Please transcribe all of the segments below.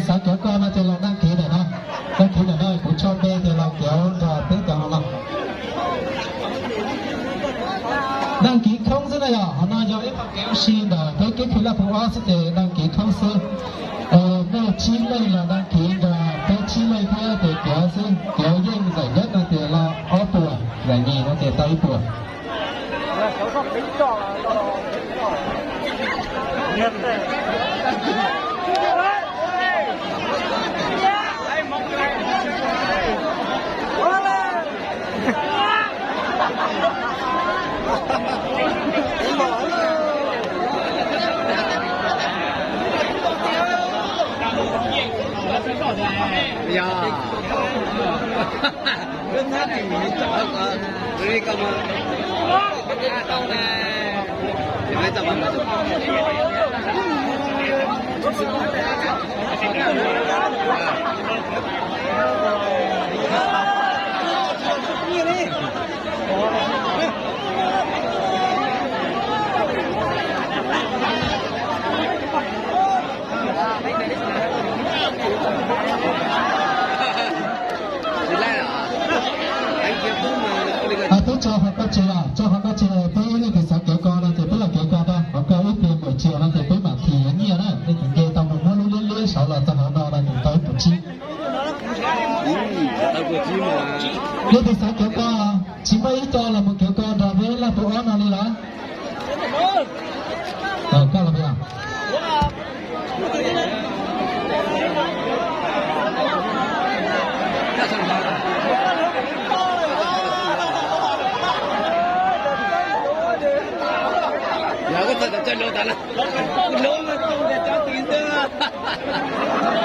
Xav kev koj no ces los đăng ký ntawm no, đăng ký ntawm no kuv tso npe ces los kev nrog peb cov no. Đăng ký khoob xwb na yog, qhov no yog ib qho kev ua si ntawm peb kev khi laj phu ob xwb ces đăng ký khoob xwb. Muaj tsib leej los đăng ký nrog peb tsib leej thiab ces kev xwb, kev yeej giải nhất no ces los ob puas, giải nhì no ces tau ib puas. Peb tso hauv koj tsev, tso hauv koj tsev, peb ib leej twg xav kev koj no ces peb los kev koj rau hauv koj ib puas npaum tsiaum no ces peb mam thim nyiaj na, nej tsis nce tau mus muab lub liab liab saud los txog hauv no no ces tau ib puas tsib. Leej twg xav kev koj, tsis muaj ib co los mus kev koj nrog peb laj phu ob no li los? Koj los puas yog?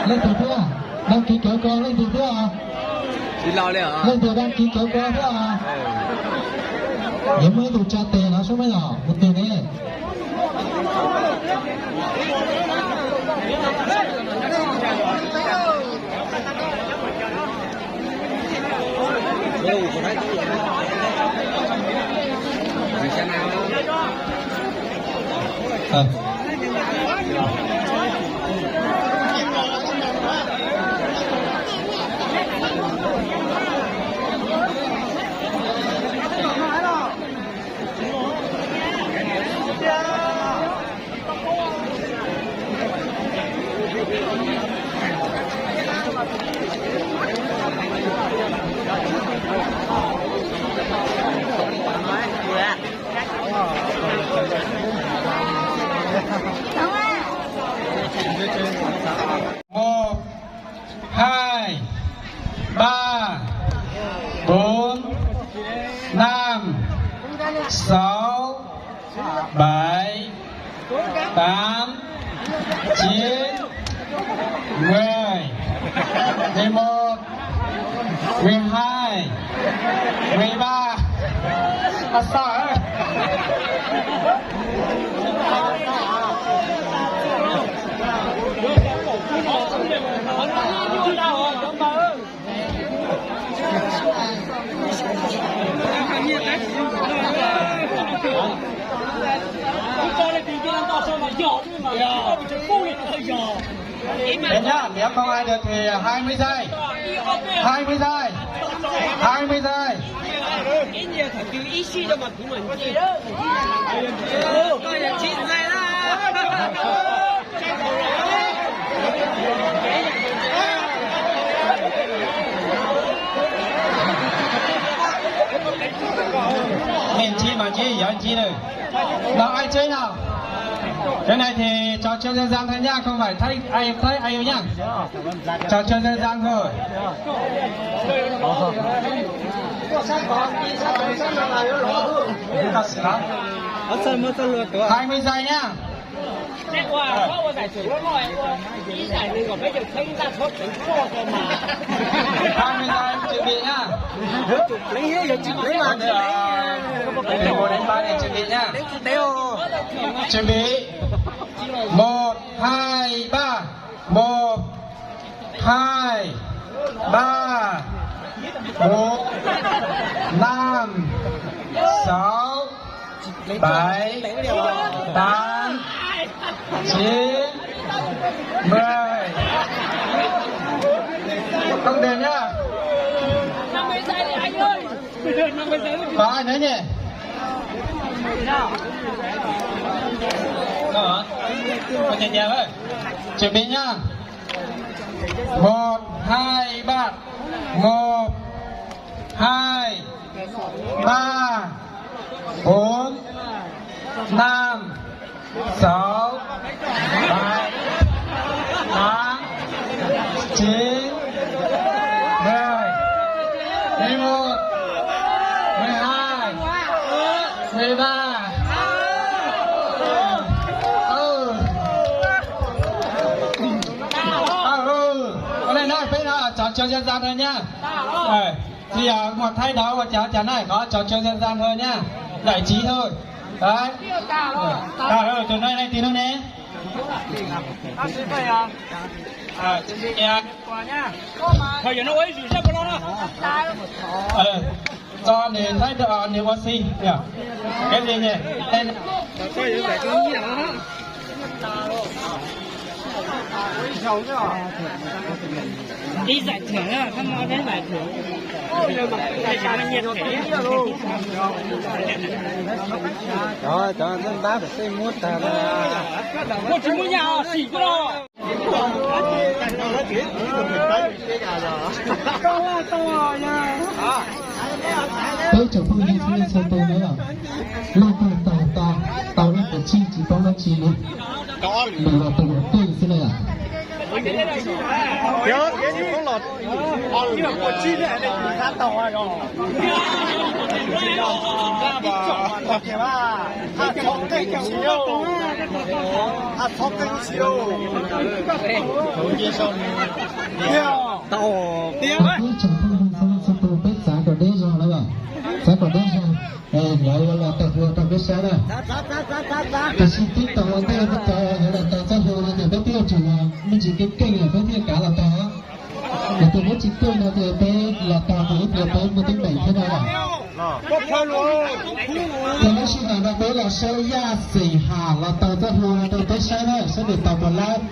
Leej twg thiab? Đăng ký kev koj leej twg thiab? Leej twg đăng ký kev koj thiab? Yuav muaj ib tug tsa tes no sub me nyuam mus tes ne. Một, hai, ba, bốn, năm, sáu, bảy, tám, chín, mười, mười một, mười hai, mười ba. Ua sao. Đấy nhá, nếu không ai được thì hai mươi giây. Hai mươi giây. Hai mươi giây. Nhìn chi mà chi, giỏi chi rồi. Nào ai chơi nào? Cái này thì trò chơi dân gian thôi nha, không phải Thái, ai Thái ai nhá. Trò chơi dân gian thôi. Hai mươi giây nhá. Hai mươi giây, chuẩn bị nhá. Chuẩn bị nhá. Chuẩn bị. Một, hai, ba. Một, hai, ba, bốn, năm, sáu, bảy, tám, chín, mười, Không được nhá. Có ai nữa nhỉ? Có nhà nhà ơi. Chuẩn bị nhá. Một, hai, ba. Một, hai, ba, bốn, năm, sáu, bảy, tám, chín, mười, mười một, mười hai, mười ba. Ơ, ơ, ơ, con này nói với nó trò chơi dân gian thôi nhá. Ờ, thì giờ một thái đó mà chào chào này có trò chơi dân gian thôi nhá. Giải trí thôi. Đấy. Ờ, ờ, tụi này này thì nó nè. Ờ, kìa. Thôi giờ nó quấy rượu sắp vào lo đó. Ờ, cho nền thái độ niềm ua si nhỉ. Cái gì nhỉ? Tên Đi giải thưởng á, các món đến giải thưởng. Ôi, giờ mà giải thưởng nhiều thế. Rồi, cho nó đáp được cái mút ta. Ôi, chỉ mua nhà xỉ cho nó. Peb tsoom phooj ywg txhua leej txhua tus na, leej twg tau tau ib puas tsib tsis paub dab tsi li, nws los tus luam twj xwb na yom. Peb tsoom phooj ywg txhua leej txhua tus peb txav kom deb zog na yom, txav kom deb zog, lawv yuav los tau hu rau peb saib na. Tiam sis tib tau ua ntej no ces yuav los tau txoj hu no ces peb twb yuav tsum me ntsis keej keej peb thiaj kav los tau. Yog tias peb tsis keej no ces peb los tau ces ib pliag peb muaj teeb meem thiab na. Ces lub sij hawm no peb los saib Yaj Xeem Ham los tau txoj hu no rau peb saib na, saib nws tau puas laib.